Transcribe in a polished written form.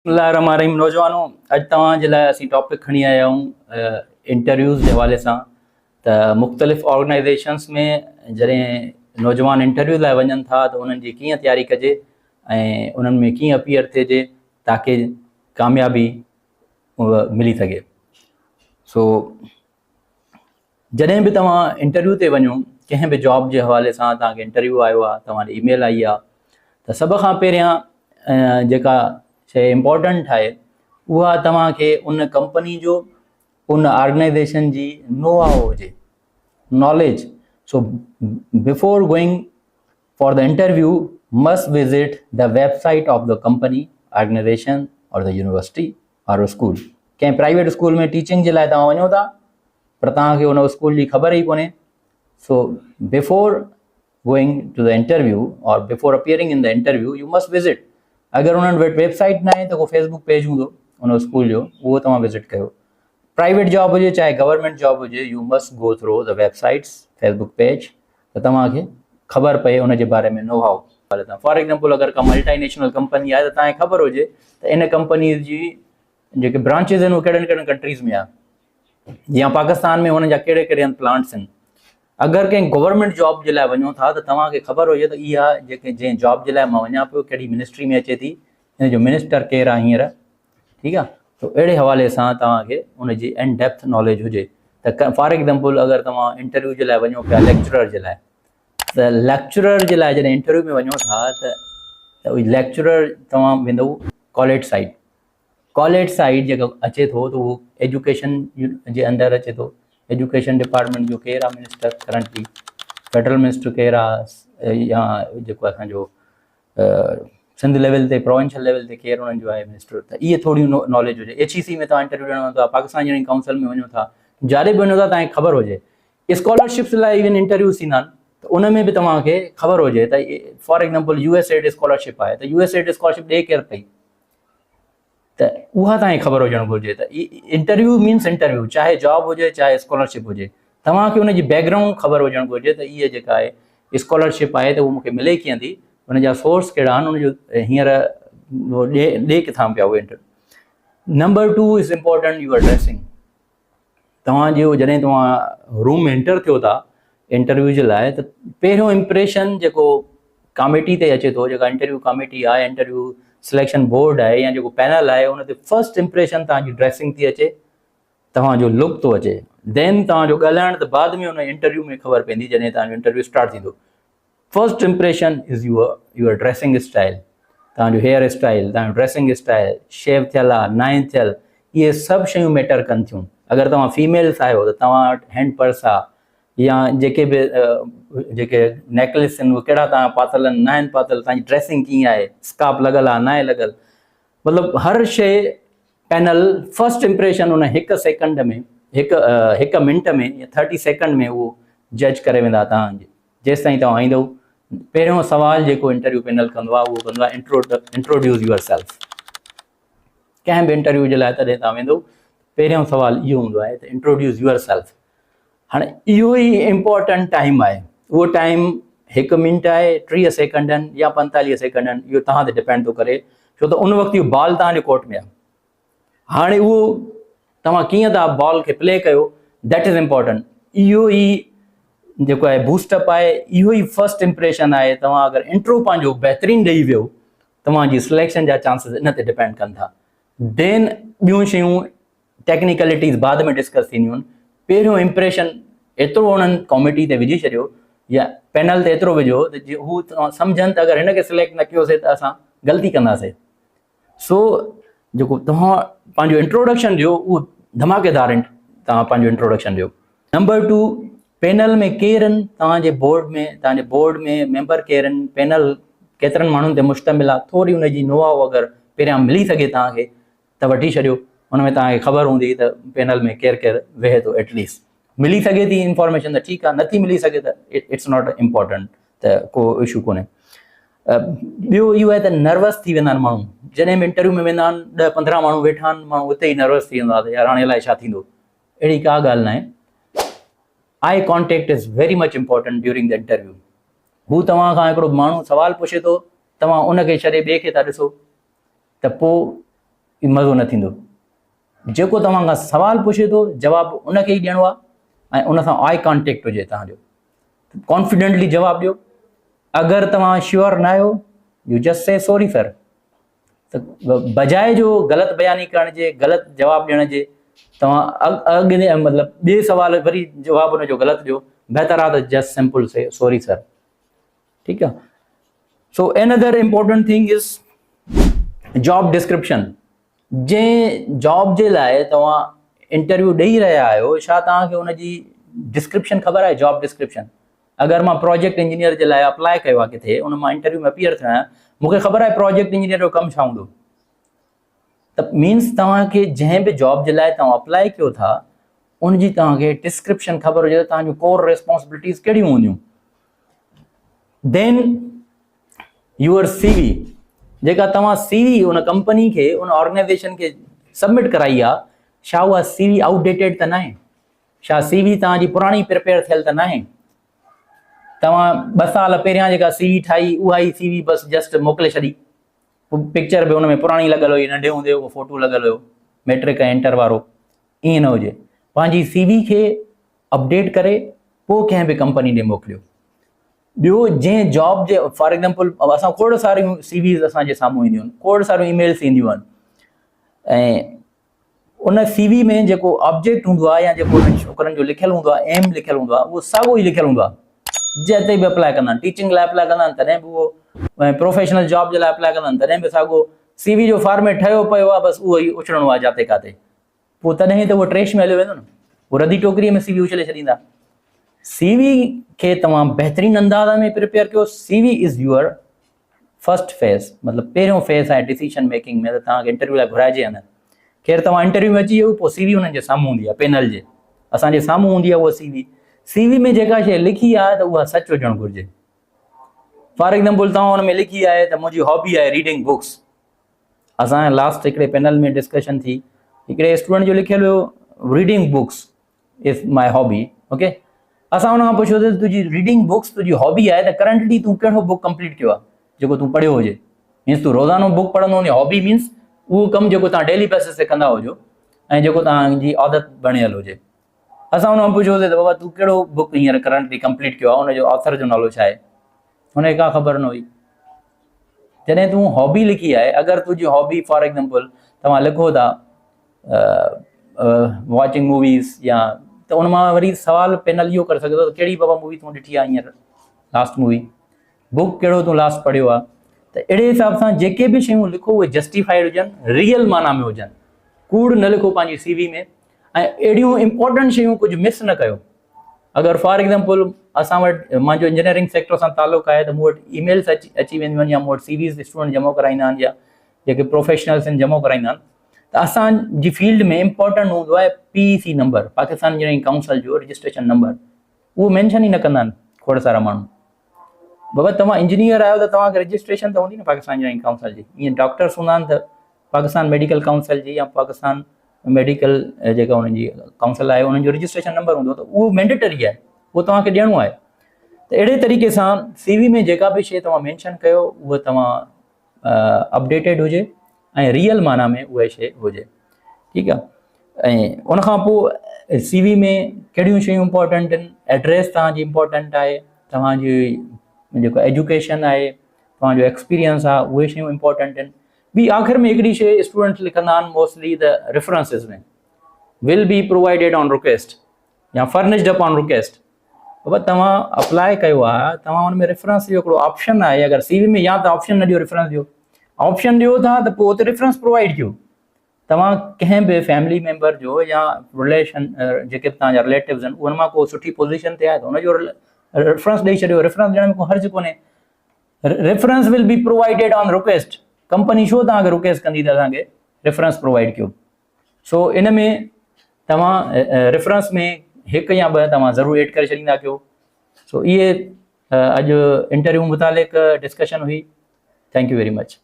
بسم الله الرحمن الرحيم نوجوانو اڄ توهان جي لاء اسين ٽاپڪ کڻي آيا آهيون انٽرويوز جي حوالي سان ته مختلف آرگنائزيشنس ۾ جڏهن نوجوان انٽرويو لاء وڃن ٿا ته انهن جي ڪيئن تياري ڪجي ۽ انهن ۾ ڪيئن اپيئر ٿيجي تاڪي ڪاميابي ملي سگهي سو جڏهن به توهان انٽرويو تي وڃو ڪنهن به جاب جي حوالي سان توهان کي انٽرويو آيو آهي توهان ڏي ايميل آئي آهي ته سڀ کان پهريان جيڪا شيء امپورٽنٽ آهي اها توهان کي ان ڪمپني جو ان آرگنائزيشن جي نو how هجي knowledge. So before going for the interview must visit the website of the company, organization or the university or school. ڪنهن پرائيويٽ اسڪول ۾ ٽيچنگ جي لاء توهان وڃو ٿا پر توهان کي ان اسڪول جي خبر ئي ڪونهي. So before going to the interview or before appearing in the interview you must visit. اگر انهن وٽ ويب سائيٽ ناهي ته ڪو فيسبوڪ پيج هوندو ان اسڪول جو، اهو توهان وزٽ ڪيو. پرائيويٽ جاب هجي چاهي گورنمينٽ جاب هجي، you must go through the websites, Facebook page, ته توهان کي خبر پئي ان جي باري ۾ نو how. For example اگر ڪا ملٽائي نيشنل ڪمپني آهي ته توهان کي خبر هجي ته ان ڪمپني جي جيڪي برانچز آهن اهي ڪهڙن ڪهڙن ڪنٽريز ۾ آهي يا پاڪستان ۾ انهن جا ڪهڙي ڪهڙي هنڌ پلانٽس آهن. اگر ڪنهن گورنمينٽ جاب جي لاء وڃو ٿا ته توهان کي خبر هجي ته اها جيڪي جنهن جاب جي لاء مان وڃان پيو ڪهڙي منسٽري ۾ اچي ٿي، ان جو منسٽر ڪير آهي هينئر. ٺيڪ آهي، تو اهڙي حوالي سان توهان کي ان جي ان ڊيپٿ ناليج هجي ته فار ايگزامپل اگر توهان انٽرويو جي لاء وڃو پيا ليڪچرر جي لاء ته ليڪچرر جي لاء جڏهن انٽرويو ۾ وڃو ٿا ته ليڪچرر توهان ويندو ڪاليج سائيڊ، ڪاليج سائيڊ جيڪو اچي ٿو ته اهو ايجوڪيشن جي اندر اچي ٿو. ايجوڪيشن ڊپارٽمينٽ جو ڪير آهي منسٽر ڪرنٽلي، فيڊرل منسٽر ڪير آهي يا جيڪو اسانجو سنڌ ليول تي پروونشل ليول تي ڪير انهن جو آهي منسٽر، ته اهي ٿوريون ناليج هجي. ايڇ اي سي ۾ توهان انٽرويو ڏيڻ وڃو ٿا، پاڪستان انجنيئرنگ ڪائونسل ۾ وڃو ٿا، جاڏي به وڃو ٿا توهان کي خبر هجي. اسڪالرشپس لاء ايون انٽرويوز ٿيندا آهن ته ان ۾ به توهان کي خبر هجي ته for example U S aid scholarship آهي ته يو ايس ايڊ اسڪالرشپ ڏي ڪير پئي، ته اها توهان کي خبر هجڻ گهرجي. ته انٽرويو مينس انٽرويو، چاهي جاب هجي چاهي اسڪالرشپ هجي، توهان کي ان جي بيڪ گرائونڊ خبر هجڻ گهرجي ته اها جيڪا آهي اسڪالرشپ آهي ته اهو مونکي ملي ڪيئن ٿي، ان جا سورس ڪهڙا آهن، ان جو هينئر ڏي ڏي ڪٿان پيا اهي interview. Number 2 is important your dressing. توهان جو جڏهن توهان روم ۾ انٽر ٿيو ٿا انٽرويو جي لاء ته پهريون امپريشن جيڪو ڪاميٽي تي اچي ٿو، جيڪا انٽرويو ڪاميٽي آهي، انٽرويو سليڪشن بورڊ آهي يا جيڪو پينل آهي، ان تي فرسٽ امپريشن توهان جي ڊريسنگ ٿي اچي، توهان جو لڪ ٿو اچي، دين توهان جو ڳالهائڻ ته بعد ۾ ان انٽرويو ۾ خبر پوندي جڏهن توهان جو انٽرويو اسٽارٽ ٿيندو. First impression is your dressing style, توهان جو هيئر اسٽائل، توهان جو ڊريسنگ اسٽائل، شيو ٿيل آ ناهي ٿيل، اهي سڀ شيون ميٽر ڪن ٿيون. اگر توهان فيميلس آهيو ته توهان وٽ هينڊ پرس آ يا جيڪي به جيڪي نيڪليس آهن اهي ڪهڙا توهان پاتل آهن ناهن پاتل، توهان جي ڊريسنگ ڪيئن آهي، اسڪارف لڳل آ ناهي لڳل، مطلب هر شيء پينل فرسٽ امپريشن ان هڪ سيڪنڊ ۾ هڪ هڪ منٽ ۾ يا 30 سيڪنڊ ۾ اهو جج ڪري ويندا توهان جي. جيستائين توهان ايندو پهريون سوال جيڪو انٽرويو پينل ڪندو آهي اهو ڪندو آهي انٽروڊيوس your self. ڪنهن به انٽرويو جي لاء تڏهن توهان ويندو پهريون سوال اهو هوندو آهي ته انٽروڊيوس your self. هاڻي اهو ئي امپورٽنٽ ٽائيم آهي، اهو ٽائيم هڪ منٽ آهي، 30 سيڪنڊ آهن يا 45 سيڪنڊ آهن، اهو توهان تي ڊپينڊ ٿو ڪري، ڇو ته ان وقت اهو بال توهان جي ڪورٽ ۾ آهي. هاڻي اهو توهان ڪيئن ٿا بال کي پلي ڪيو that is important. اهو ئي جيڪو آهي بوسٽ اپ آهي، اهو ئي فرسٽ امپريشن آهي. توهان اگر انٽرو پنهنجو بهترين ڏئي ويو توهان جي سليڪشن جا چانسز ان تي ڊپينڊ ڪن ٿا. دين ٻيون شيون ٽيڪنيڪلٽيز بعد ۾ ڊسڪس ٿينديون آهن. پهريون امپريشن ايترو انهن ڪاميٽي تي وجهي ڇڏيو يا پينل تي ايترو وجهو ته جي هو سمجهن ته اگر هن کي سليڪٽ نه ڪيوسي ته اسان غلطي ڪنداسي. سو جيڪو توهان پنهنجو انٽروڊڪشن ڏيو اهو ڌماڪيدار توهان پنهنجو انٽروڊڪشن ڏيو. نمبر 2 پينل ۾ ڪير آهن توهان جي بورڊ ۾، توهان جي بورڊ ۾ ميمبر ڪير آهن، پينل ڪيترن ماڻهن تي مشتمل آهي، ٿوري ان جي نو how اگر پهريان ملي سگهي توهان کي ته وٺي ڇڏيو، ان ۾ توهان کي خبر هوندي ته پينل ۾ ڪير ڪير ويهي ٿو، ايٽليسٽ ملي سگهي ٿي انفارميشن ته ٺيڪ آهي، نٿي ملي سگهي ته it's not important, ته ڪو اشو ڪونهي. ٻيو اهو آهي ته نروس ٿي ويندا آهن ماڻهو جڏهن به انٽرويو ۾ ويندا آهن، 10 15 ماڻهو ويٺا آهن، ماڻهو اتي ئي نروس ٿي ويندو آهي ته يار هاڻي الائي ڇا ٿيندو. اهڙي ڪا ڳالهه ناهي. Eye contact is very much important during the interview. هو توهان کان هڪڙو ماڻهو سوال پڇي ٿو، توهان ان کي ڇڏي ٻئي کي ٿا ڏسو ته پوء مزو نه ٿيندو. جيڪو توهان کان سوال پڇي ٿو جواب ان کي ئي ڏيڻو آهي ۽ ان سان آئي ڪانٽيڪٽ هجي توهان جو. ڪانفيڊنٽلي جواب ڏيو. اگر توهان شيور نه آهيو you just say sorry sir. ته بجاء جو غلط بياني ڪرڻ جي غلط جواب ڏيڻ جي توهان اڳ مطلب ٻئي سوال وري جواب ان جو غلط ڏيو بهتر آهي ته جسٽ سمپل سي سوري سر. ٺيڪ آهي. So another important thing is job description. جنهن جاب جي لاء توهان انٽرويو ڏئي رهيا آهيو ڇا توهان کي ان جي ڊسڪرپشن خبر آهي؟ جاب ڊسڪرپشن اگر مان پروجيڪٽ انجنيئر جي لاء اپلاء ڪيو آهي ڪٿي ان مان انٽرويو ۾ اپيئر ٿيو آهيان مون کي خبر آهي پروجيڪٽ انجنيئر جو ڪم ڇا هوندو ته مينس توهان کي جنهن به جاب جي لاء توهان اپلاء ڪيو ٿا ان جي توهان کي ڊسڪرپشن خبر هجي ته توهان جون ڪور ريسپانسبلٽيز ڪهڙيون هونديون. دين your سي وي جيڪا توهان سي وي ان ڪمپني کي ان آرگنائزيشن کي سبمٽ ڪرائي آ ڇا اها سي وي آئوٽ ڊيٽيڊ ته ناهي؟ ڇا سي وي توهان جي پراڻي پريپيئر ٿيل ته ناهي؟ توهان ٻه سال پهريان جيڪا سي وي ٺاهي اها ئي سي وي بس جسٽ موڪلي ڇڏي، پڪچر به ان ۾ پراڻي لڳل هئي، ننڍي هوندي جو فوٽو لڳل هيو ميٽرڪ ۽ انٽر وارو. ائين نه هجي، پنهنجي سي وي کي اپڊيٽ ڪري پوء ڪنهن به ڪمپني ڏي موڪليو. ٻيو جنهن جاب جي فار ايگزامپل اسان کوڙ ساريون سي ويز اسان جي سامهون اينديون آهن، کوڙ ساريون اي ميلس اينديون آهن ۽ ان سي وي ۾ جيڪو آبجيڪٽ هوندو آهي يا جيڪو انهن ڇوڪرن جو لکيل هوندو آهي، ايم لکيل هوندو آهي، اهو ساڳيو ئي لکيل هوندو آهي. جنهن تي به اپلاء ڪندا آهن، ٽيچنگ لاء اپلاء ڪندا آهن تڏهن به اهو ۽ پروفيشنل جاب جي لاء اپلاء ڪندا آهن تڏهن به ساڳيو سي وي جو فارميٽ ٺهيو پيو آهي، بس اهو ئي اڇلڻو آهي جاتي ڪاتي. پوء تڏهن ته اهو ٽريش ۾ هليو ويندو نه، اهو ردي ٽوڪريء ۾ سي وي اڇلي ڇڏيندا. سي وي کي توهان بهترين انداز ۾ پريپيئر ڪيو. C V is your first phase, مطلب پهريون فيز آهي ڊسيشن ميڪنگ ۾ ته توهان کي انٽرويو لاء گهرائجي يا نه. خير توهان انٽرويو ۾ اچي ويو پوء سي وي انهن جي سامهون هوندي آهي، پينل جي اسان جي سامهون هوندي آهي اها سي وي. سي وي ۾ جيڪا شيء لکي آهي ته اها سچ هجڻ گهرجي. فار ايگزامپل توهان ان ۾ لکي آهي ته منهنجي هابي آهي ريڊنگ بڪس. اسان لاسٽ هڪڙي پينل ۾ ڊسڪشن ٿي، هڪڙي اسٽوڊنٽ جو لکيل هيو reading books is my hobby. Okay, اسان ان کان پڇيو ته تنهنجي ريڊنگ بڪس تنهنجي هابي آهي ته ڪرنٽلي تون ڪهڙو بڪ ڪمپليٽ ڪيو آهي جيڪو تون پڙهيو هجي؟ مينس تون روزانو بڪ پڙهندو هوندين، هابي مينس اهو ڪم جيڪو توهان ڊيلي بيسس تي ڪندا هجو ۽ جيڪو توهان جي عادت بڻيل هجي. اسان ان کان پڇيو ته بابا تون ڪهڙو بڪ هينئر ڪرنٽلي ڪمپليٽ ڪيو آهي، ان جو آٿر جو نالو ڇا آهي؟ هن کي ڪا خبر نه هئي. جڏهن تون هابي لکي آهي، اگر تنهنجي هابي فار ايگزامپل توهان لکو ٿا واچنگ موويز يا ته ان مان وري سوال پينل اهو ڪري سگهي ٿو ته ڪهڙي بابا مووي تون ڏٺي آهي هينئر لاسٽ مووي، بڪ ڪهڙو تون لاسٽ پڙهيو آهي. ته اهڙي حساب سان جيڪي به شيون لکو اهي جسٽيفائيڊ هجن، ريئل معنيٰ ۾ هجن، ڪوڙ نه لکو پنهنجي سي وي ۾ ۽ اهڙيون امپورٽنٽ شيون ڪجهه مس نه ڪيو. اگر فار ايگزامپل اسان وٽ منهنجو انجنيئرنگ سيڪٽر سان تعلق آهي ته مون وٽ اي ميلس اچي وينديون آهن يا مون وٽ سي ويز اسٽوڊنٽ جمع ڪرائيندا آهن يا جيڪي پروفيشنلس آهن جمع ڪرائيندا آهن ته اسان جي فيلڊ ۾ امپورٽنٽ هوندو آهي P E C number, Pakistan engineering council جو رجسٽريشن نمبر، اهو مينشن ئي نه ڪندا آهن کوڙ سارا ماڻهو. بابا توهان انجنيئر آهيو ته توهان کي رجسٽريشن ته هوندي نه پاڪستان انجنيئرنگ ڪائونسل جي، ائين ڊاڪٽرس هوندا آهن ته پاڪستان ميڊيڪل ڪائونسل جي يا پاڪستان ميڊيڪل جيڪا انهن جي ڪائونسل آهي انهن جو رجسٽريشن نمبر هوندو ته اهو مينڊيٽري آهي، اهو توهان کي ڏيڻو آهي. ته اهڙي طريقي سان سي وي ۾ جيڪا به شيء توهان مينشن ڪيو اها توهان اپڊيٽيڊ هجي ۽ ريئل معنيٰ ۾ اها شيء هجي. ٺيڪ آهي. ۽ ان کان پوء سي وي ۾ ڪهڙيون شيون امپورٽنٽ آهن، ايڊريس توهان جي امپورٽنٽ آهي، توهان جي جيڪو ايجوڪيشن آهي، توهان جو ايڪسپيرينس آهي، اهي شيون امپورٽنٽ آهن. ٻي آخر ۾ هڪڙي شيء اسٽوڊنٽس لکندا آهن mostly ته references ۾ will be provided on request يا فرنشڊ اپ آن رڪويسٽ. بابا توهان اپلاء ڪيو آهي، توهان ان ۾ ريفرنس جو هڪڙو آپشن آهي، اگر سي وي ۾ يا ته آپشن نه ڏيو ريفرنس جو، آپشن ڏيو ٿا ته پوء اتي ريفرنس پرووائيڊ ڪيو. توهان ڪنهن به فيملي ميمبر جو يا رليشن جيڪي به توهان جا رليٽوز آهن انهن مان ڪو سٺي پوزيشن تي آهي ته ان جو ريفرنس ڏئي ڇڏيو، ريفرنس ڏيڻ ۾ ڪو حرج ڪونهي. Reference will be provided on request, company ڇو توهان کي رڪويسٽ ڪندي ته اسان کي ريفرنس پرووائيڊ ڪيو. سو ان ۾ توهان ريفرنس ۾ هڪ يا ٻه توهان ضرور ايڊ ڪري ڇڏيندا ڪيو. سو اهي اڄ انٽرويو متعلق ڊسڪشن هئي. Thank you very much.